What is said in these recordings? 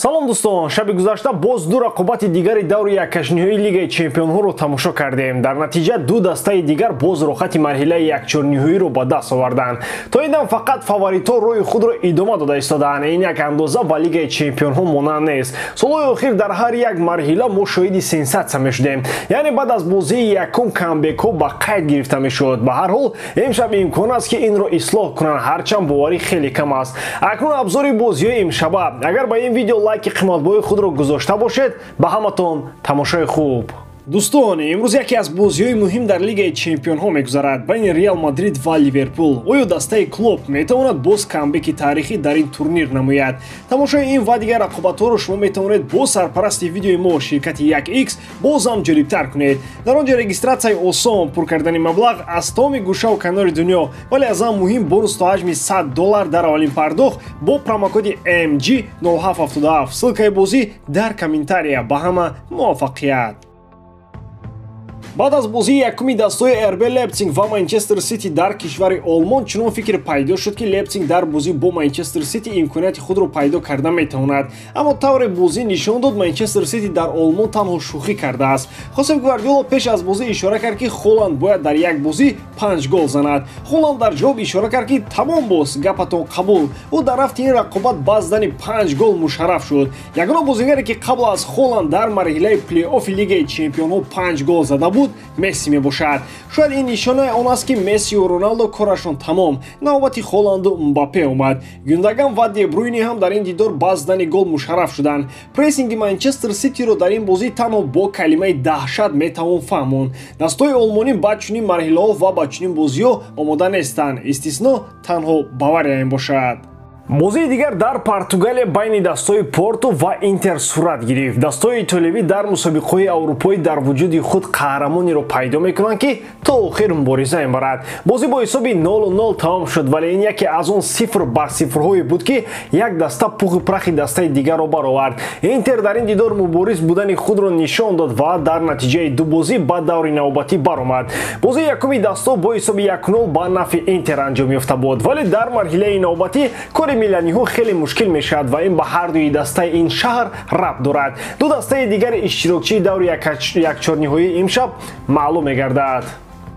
Салом дӯстон, шаби гузашта боз ду рақобати дигари даври яккашниҳои Лигаи чемпионҳоро тамошо кардем. Дар натиҷа ду дастаи дигар боз роҳати марҳилаи якчорниҳоиро ба даст оварданд. То ин дам фақат фаворитҳо роҳи худро идома дода истодаанд. Ин як андоза ба Лигаи чемпионҳо монанд нест. Солҳои охир дар ҳар як марҳила мо шоҳиди сенсатсия мешудем. Яъне баъд аз бозии якум камбекҳо ба қайд гирифта мешуд. Ба ҳар ҳол имшаб имкон аст, ки инро ислоҳ кунанд, ҳарчанд боварӣ хеле кам аст. Акнун абзори бозиҳои имшаба. Агар ба ин видео лайки қиматбои худро гузошта бошед, ба ҳаматон тамошои хуб. Дӯстон, имрӯз яке аз бозиҳои муҳим дар Лигаи чемпионҳо мегузарад байни Реал Мадрид ва Ливерпул. Оё дастаи Клоп метавонад боз камбеки таърихӣ дар ин турнир намояд? Тамошои ин ва дигар рақобатҳоро шумо метавонед бо сарпарасти видеои мо, ширкати 1x, боз ҳам ҷолибтар кунед. Дар он ҷо регистратсияи осон, пур кардани маблағ аз тамоми гӯшаву канори дунё, вале аз ҳам муҳим бонус то ҳаҷми $100 дар аввалин пардохт бо промокоди MG0777. Ссылкаи бозӣ дар комментария. Ба ҳама муваффақият! Баъд аз бозии якуми дастҳои РБ Лейпциг ва Манчестер Сити дар кишвари Олмон чунон фикр пайдо шуд, ки Лейпциг дар бозӣ бо Манчестер Сити имконияти худро пайдо карда метавонад. Аммо тавре бозӣ нишон дод, Манчестер Сити дар Олмон танҳо шӯхӣ кардааст. Хосеп Гвардиола пеш аз бозӣ ишора кард, ки Холанд бояд дар як бозӣ 5 гол занад. Холанд дар ҷавоб ишора кард, ки тамом боз, гапатон қабул. Ӯ дар рафти ин рақобат ба задани 5 гол мушарраф шуд. Ягона бозигаре, ки қабл аз Холанд дар марҳилаи плей-оффи Лигаи чемпионҳо 5 гол зада буд, Месси мебошад. Шояд ин нишонаи он аст, ки Мессию Роналдо корашон тамом. Навбати Холанду Мбаппе омад. Гюндаган ва Дебруйни ҳам дар ин дидор ба задани гол мушарраф шуданд. Прессинги Манчестер Ситиро дар ин бозӣ танҳо бо калимаи даҳшат метавон фаҳмонд. Дастҳои олмонӣ ба чунин марҳилаҳо ва ба чунин бозиҳо омода нестанд. Истисно танҳо Бавария мебошад. Бозии дигар дар Португалия байни дастҳои Порту ва Интер сурат гирифт. Дастҳои итолиявӣ дар мусобиқаҳои аврупоӣ дар вуҷуди худ қаҳрамонеро пайдо мекунанд, ки то охир мубориза мебарад. Бозӣ бо ҳисоби 0-0 тамом шуд, вале ин яке аз он 0-0-ҳое буд, ки як даста пуху прахи дастаи дигарро баровард. Интер дар ин дидор мубориз будани худро нишон дод ва дар натиҷаи ду бозӣ ба даври навбатӣ баромад. Бозии якуми дастҳо бо ҳисоби 1-0 ба нафъи Интер анҷом ёфта буд, вале дар марҳилаи навбатӣ кори миланиҳо хеле мушкил мешавад ва ин ба ҳар дуи дастаи ин шаҳр рабт дорад. Ду дастаи дигари иштирокчии даври якчорниҳоии имшаб маълум мегардад.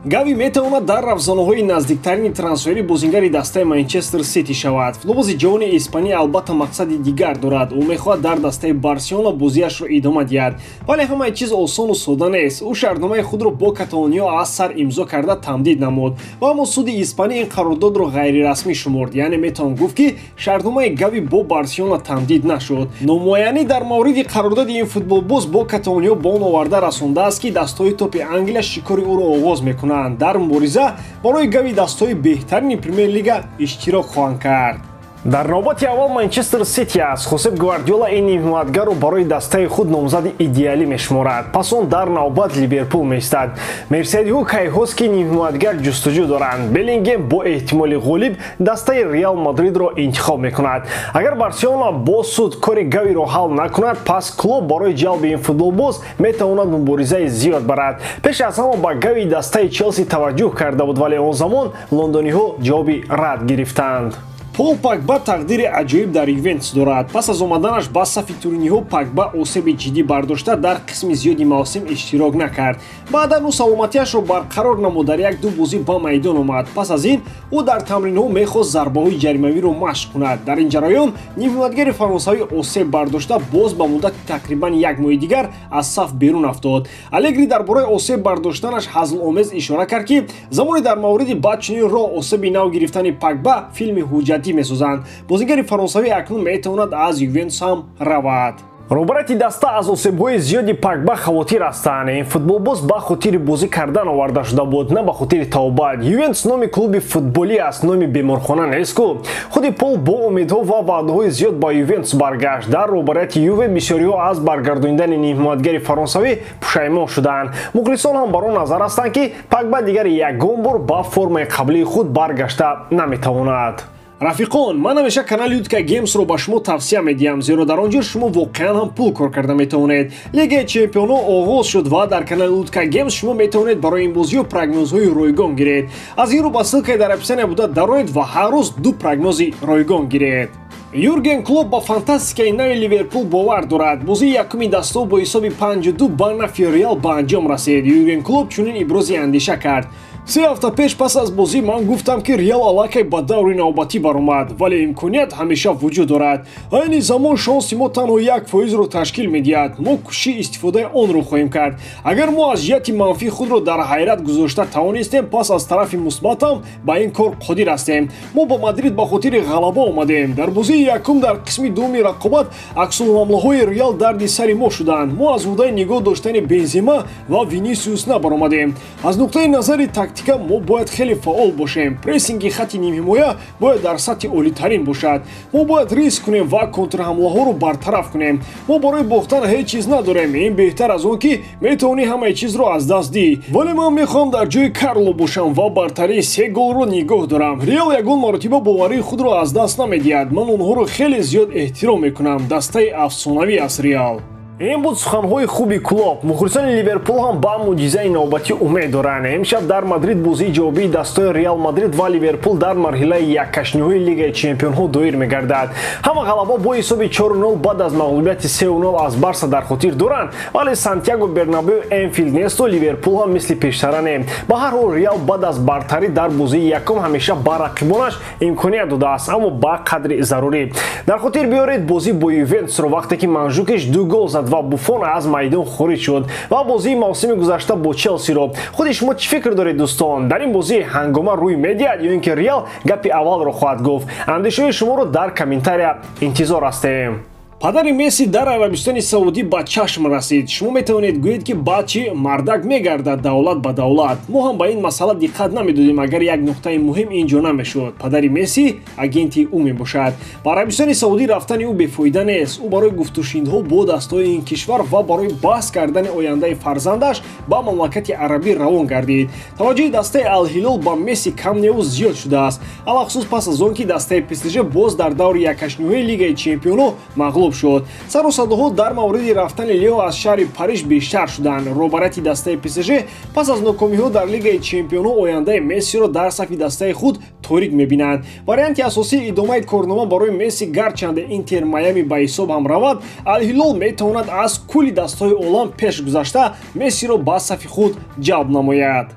Гави метавонад дар рафзаноҳои наздиктарини трансфери бозингари дастаи Манчестер Сити шавад. Футболбози ҷавони Испания албатта мақсади дигар дорад. Ӯ мехоҳад дар дастаи Барселона бозиашро идома диҳад. Вале ҳамаи чиз осону сода нест. Ӯ шартномаи худро бо каталониё аз сар имзо карда тамдид намуд. Ва аммо суди Испания ин қарордодро ғайрирасмӣ шуморд. Яъне метавон гуфт, ки шартномаи Гави бо Барселона тамдид нашуд. Номуайянӣ дар мавриди қарордоди ин футболбоз бо каталониё ба он оварда расондааст, ки дастҳои топи Англия шикори ӯро оғоз мекунанд. Дар мубориза барои Гави дастҳои беҳтарини Премер-лига иштирок хоҳанд кард. Дар навбати аввал Манчестер Сити аст. Хосеп Гвардиола ин ҳимоятгарро барои дастаи худ номзади идеалӣ мешуморад. Пас он дар навбат Ливерпул меистад. Мерседиҳо кайҳост, ки ҳимоятгар ҷустуҷӯ доранд. Беллингем бо эҳтимоли ғолиб дастаи Реал Мадридро интихоб мекунад. Агар Барселона бо суд кори Гавиро ҳал накунад, пас клуб барои ҷалби ин футболбоз метавонад муборизаи зиёд барад. Пеш аз ҳама ба Гави дастаи Челси таваҷҷӯҳ карда буд, вале он замон лондониҳо ҷавоби рад гирифтанд. Пол Погба тақдири аҷоиб дар Ювентус дорад. Пас аз омаданаш ба сафи туриниҳо Погба осеби ҷиддӣ бардошта дар қисми зиёди мавсим иштирок накард. Баъдан ӯ саломатиашро барқарор намуд, дар як-ду бозӣ ба майдон омад. Пас аз ин ӯ дар тамринҳо мехост зарбаҳои ҷаримавиро машқ кунад. Дар ин ҷараён нимҳимоятгари фаронсавӣ осеб бардошта боз ба муддати тақрибан як моҳи дигар аз саф берун афтод. Алегри дар бораи осеб бардоштанаш ҳазломез ишора кард, ки замоне дар мавриди баъд чунин роҳ осеби нав гирифтани Погба филми ҳуҷҷатӣ месозанд. Бозигари фаронсавӣ акнун метавонад аз Ювентус ҳам равад. Роберти даста аз осебҳои зиёди Погба хавотир ҳастанд. Ин футболбоз ба хотири бозӣ кардан оварда шуда буд, на ба хотири тавбат. Ювентус номи клуби футболӣ аст, номи беморхона нест ку. Худи Пол бо умедҳо ва ваъдаҳои зиёд ба Ювентус баргашт. Дар роберти Юве бисёриҳо аз баргардонидани нимҳимоятгари фаронсавӣ пушаймон шуданд. Мухлисон ҳам бар он назар ҳастанд, ки Погба дигар ягон бор ба формаи қаблии худ баргашта наметавонад. Рафиқон, ман ҳамеша канали Утка Геймсро ба шумо тавсия медиҳам, зеро дар он ҷо шумо воқеан ҳам пул кор карда метавонед. Лигаи чемпионҳо оғоз шуд ва дар канали Утка Геймс шумо метавонед барои ин бозиҳо прогнозҳои ройгон гиред. Аз ин рӯ ба ссылкаи дар описания буда дароед ва ҳар рӯз ду прогнози ройгон гиред. Юрген Клоп ба фантастикаи нави Ливерпул бовар дорад. Бозии якуми дастҳо бо ҳисоби 5-2 ба нафи Реал ба анҷом расид. Юрген Клоп чунин ибрози андеша кард: 3 ҳафта пеш пас аз бозӣ ман гуфтам, ки Реал аллакай ба даври навбатӣ баромад, вале имконият ҳамеша вуҷуд дорад. Айни замон шонси мо танҳо 1%-ро ташкил медиҳад. Мо кӯшиши истифодаи онро хоҳем кард. Агар мо аз ҷиҳати манфӣ худро дар ҳайрат гузошта тавонистем, пас аз тарафи мусбатам ба ин кор қодир ҳастем. Мо ба Мадрид ба хотири ғалаба омадем. Дар бозии якум дар қисми дуввуми рақобат аксулҳамлаҳои Реал дарди сари мо шуданд. Мо аз ӯҳдаи нигоҳ доштани Бензема ва Винисиус набаромадем. Аз нуқтаи назари тактика мо бояд хеле фаъол бошем. Прессинги хатти нимҳимоя бояд дар сатҳи олитарин бошад. Мо бояд риск кунем ва контрҳамлаҳоро бартараф кунем. Мо барои бохтан ҳеҷ чиз надорем. Ин беҳтар аз он ки метавонӣ ҳамаи чизро аз даст диҳӣ. Вале ман мехоҳам дар ҷои Карло бошам ва бартарии 3 голро нигоҳ дорам. Реал ягон маротиба боварии худро аз даст намедиҳад. Ман онҳоро хеле зиёд эҳтиром мекунам. Дастаи афсонавӣ аст Реал. Ин буд суханҳои хуби Клоп. Мухлисони Ливерпул ҳам ба мӯъҷизаи навбатӣ умед доранд. Имшаб дар Мадрид бозии ҷавобии дастҳои Реал Мадрид ва Ливерпул дар марҳилаи яккашниҳои Лигаи Чемпионҳо доир мегардад. Ҳама ғалаба бо ҳисоби 4-0 баъд аз мағлубияти 3-0 аз Барса дар хотир доранд, вале Сантьяго Бернабеу Энфилд несту Ливерпул ҳам мисли пештара не. Ба ҳар ҳол Реал баъд аз бартарӣ дар бозии якум ҳамеша ба рақибонаш имконият додааст, аммо ба қадри зарурӣ. Дар хотир биёред бозӣ бо Ювентусро, вақте ки Манжукич 2 гол зад ва Буфон аз майдон хориҷ шуд, ва бозии мавсими гузашта бо Челсиро. Худи шумо чӣ фикр доред, дӯстон? Дар ин бозӣ ҳангома рӯй медиҳад ё ин ки Реал гапи аввалро хоҳад гуфт? Андешаҳои шуморо дар комментария интизор ҳастем. Падари Месси дар Арабистони Саудӣ ба чашм расид. Шумо метавонед гӯед, ки баъд чӣ мардак мегардад давлат ба давлат. Мо ҳам ба ин масъала диққат намедодем, агар як нуқтаи муҳим ин ҷо намешуд. Падари Месси агенти ӯ мебошад. Ба Арабистони Саудӣ рафтани ӯ бефоида нест. Ӯ барои гуфтушинидҳо бо дастҳои ин кишвар ва барои баҳс кардани ояндаи фарзандаш ба мамлакати арабӣ равон гардид. Таваҷҷӯҳи дастаи Алҳилол ба Месси кам неу зиёд шудааст, алахусус пас аз он ки дастаи ПСЖ боз дар даври яккашниҳои Лигаи Чемпионҳо мағлуб шуд. Сару садоҳо дар мавриди рафтани Лео аз шаҳри Париж бештар шуданд. Роҳбарияти дастаи ПСЖ пас аз нокомиҳо дар Лигаи Чемпионҳо ояндаи Мессиро дар сафи дастаи худ торик мебинанд. Варианти асосии идомаи корнома барои Месси гарчанде Интер Майами ба ҳисоб ҳам равад, Алҳилол метавонад аз кулли дастҳои олам пеш гузашта Мессиро ба сафи худ ҷалб намояд.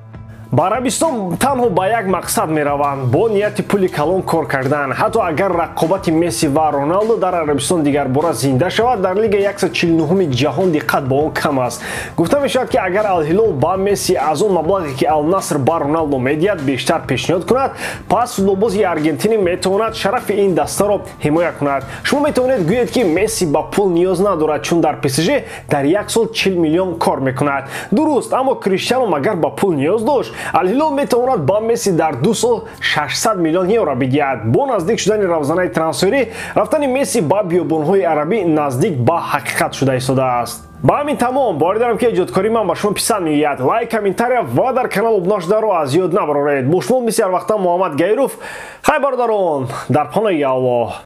Ба Арабистон танҳо ба як мақсад мераванд: бо нияти пули калон кор кардан. Ҳатто агар рақобати Месси ва Роналдо дар Арабистон дигарбора зинда шавад, дар Лигаи 149-уми ҷаҳон диққат ба он кам аст. Гуфта мешавад, ки агар Алҳилол ба Месси аз он маблағе, ки Алнаср ба Роналдо медиҳад, бештар пешниҳод кунад, пас футболбози аргентинӣ метавонад шарафи ин дастаро ҳимоя кунад. Шумо метавонед гӯед, ки Месси ба пул ниёз надорад, чун дар ПСЖ дар як сол 40 миллион кор мекунад. Дуруст, аммо Криштиано магар ба пул ниёз дошт? Алҳилол метавонад ба Месси дар 2 сол 600 миллион евро бидиҳад. Бо наздик шудани равзанаи трансферӣ, рафтани Месси ба биёбонҳои арабӣ наздик ба ҳақиқат шуда истодааст. Ба ҳамин тамом. Боварӣ дорам, ки эҷодкории ман ба шумо писанд меояд. Лайк, комментария ва дар канал обуна шударо аз ёд набароред. Бо шумо мисли ҳар вақта Муҳаммад Гаиров. Хайр, бародарон, дар паноҳи Аллоҳ.